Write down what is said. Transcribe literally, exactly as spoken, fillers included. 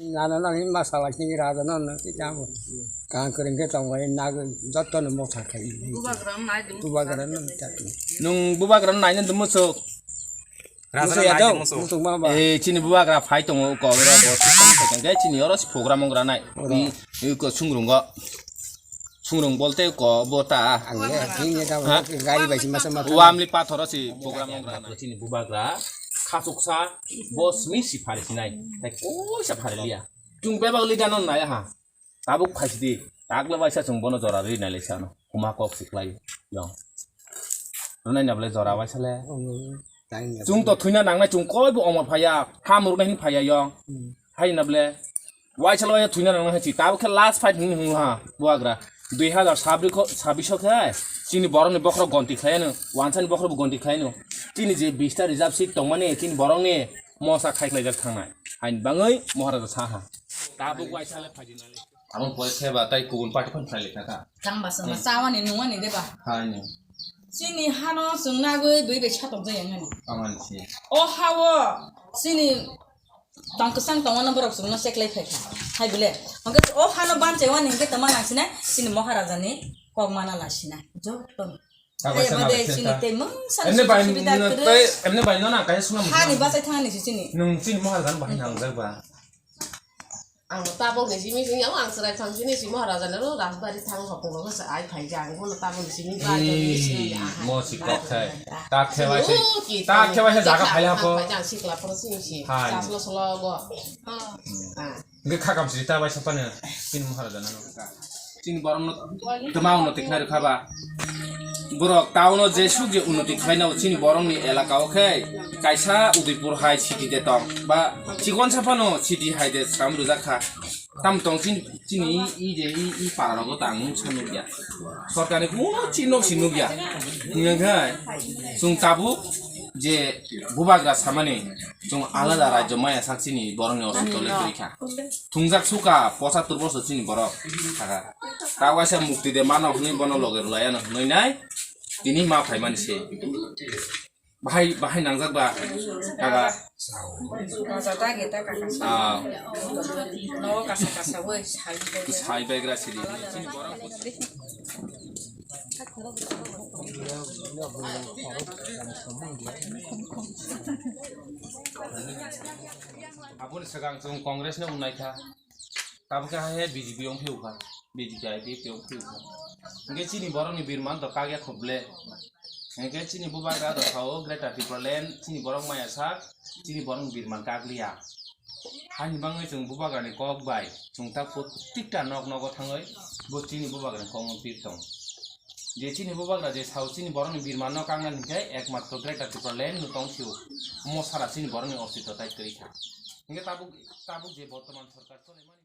Nana nang ma sala kini raja nang nang ti jamo. Kang kering ke tong wai nag jotto no motha khai. Bubagra nai dum. Bubagra nang ta. Nung bubagra nai nang dum musuk. Raja nai dum musuk. Musuk ma ba. Eh, chini bubagra phai tongo ko ro bo. Chini oro si program ong ranai. Oro. I, i ko sungrungo. Sungrung bolte ko bo ta. Ang le, ang le ta. Ha? Gari bai si masa masa. Wamli pathoro si program ong ranai. Chini bubagra khasuksa bo simi si phari sinai. Tai koisa phari liya. Chung bebak li danon nai ha. Tabuk phaisidi, takle waisa chwng bono jora ri nailai sano. Huma kok siklai yong. Runai nable jora waisa le. Chwng to thwina nangnai chwng koi bo omor phaya, ha muruknai hin phaya yong. Hai nable. Waisa le waisa thwina nangnai hachi. Tabuk khe last fight hin hin ha, buagra. Dui hazar sabri kho, sabbish khe, chini borokni bokhorok gonti khlaino, wansani bokhorok bo gonti khlaino. Chini je bista reserve seat tongmani, chini borokni mosa khaiklaijak thangnai. Haini bangwi Moharaja saha. Tabuk waisa le phaidi nai. Amo pore theba tai kubun party phone khlai lekha kha. Tang ba samba chawani nungani de ba. Haini. Chini hano chwng nagwi dui bai satok jaya ngani. Amani si. O hawo chini tong kwchang tongmano borok chwngno cheklai phai kha. Hai bile. Hwnkhe o hano banchai wani hwnkhe tongma nang sinai chini Moharaja ni kok mana la sinai. Jotto. Kaya bade chini tei mungsa emne bai subida kwrwi. Emne bai no na kaya suna. Hani bachai thangani si chini. Nung chini Moharaja no bahai nangjak ba. Ang tabok ni simi sini ang chwrai thang sini si Maharaja ni ro rajbari thang hokong ro sa ai phai jang bono tabok ni simi bai to ni sini aha. Mo si kok thai. Ta thewai se. Ta thewai se jaga phai ha po. Phai jang sikla pro sini si. Hai. Saslo solo go. Ah. Nge khakam si ta bai sa pane. Chini Maharaja no. Chini borok no tama unnoti khlai rwkha ba. Borok town o je suk je unnoti khlai nao chini borok ni elaka o khe kaisa Udaipur hai city de tong ba chikon sa phano city hai de sam rwjak kha. Tam tong chini, chini i, i je i, i para rogo tang mung sa nukya. Sorkar ni kuno chini nok si nukya. Nungya khai chwng tabuk je bubagra samani chwng alada rajyo maya sak chini borok ni osito le twi kha. Thungjak suka pochattor bosor chini borok thaka. Ta waisa mukti de mano hwnwi bono loge rwlaiya no hwnwi nai tini ma phaimani se. Bahai, bahai nangjak ba? Kaga. Kaga ta ge ta kaka. Ah. No kasa kasa woi sai. Sai begra sidi. Chini borok. Aboni swkang chwng Congress no wngnai kha. Tabuk khe hai B J P wng phiu kha, B J P I P F wng phiu kha. Hwnkhe chini borokni birman to kak ya kho ble. Hwnkhe chini bubagra do sao Greater Tipraland, chini borok maya sak, chini borokni birman kak liya. Haini bangwi chwng bubagrani kok bai chwng ta protikta nok nogo thangwi bo chini bubagrani kokno pir tong. Je chini bubagra je sao chini borokni birmanno kaknani hwnkhe ekmatro Greater Tipraland no tong phiu. Omo sara chini borokni ostitto tai kwrwi kha. Hwnkhe tabuk, tabuk je bortoman sorkar cholaimani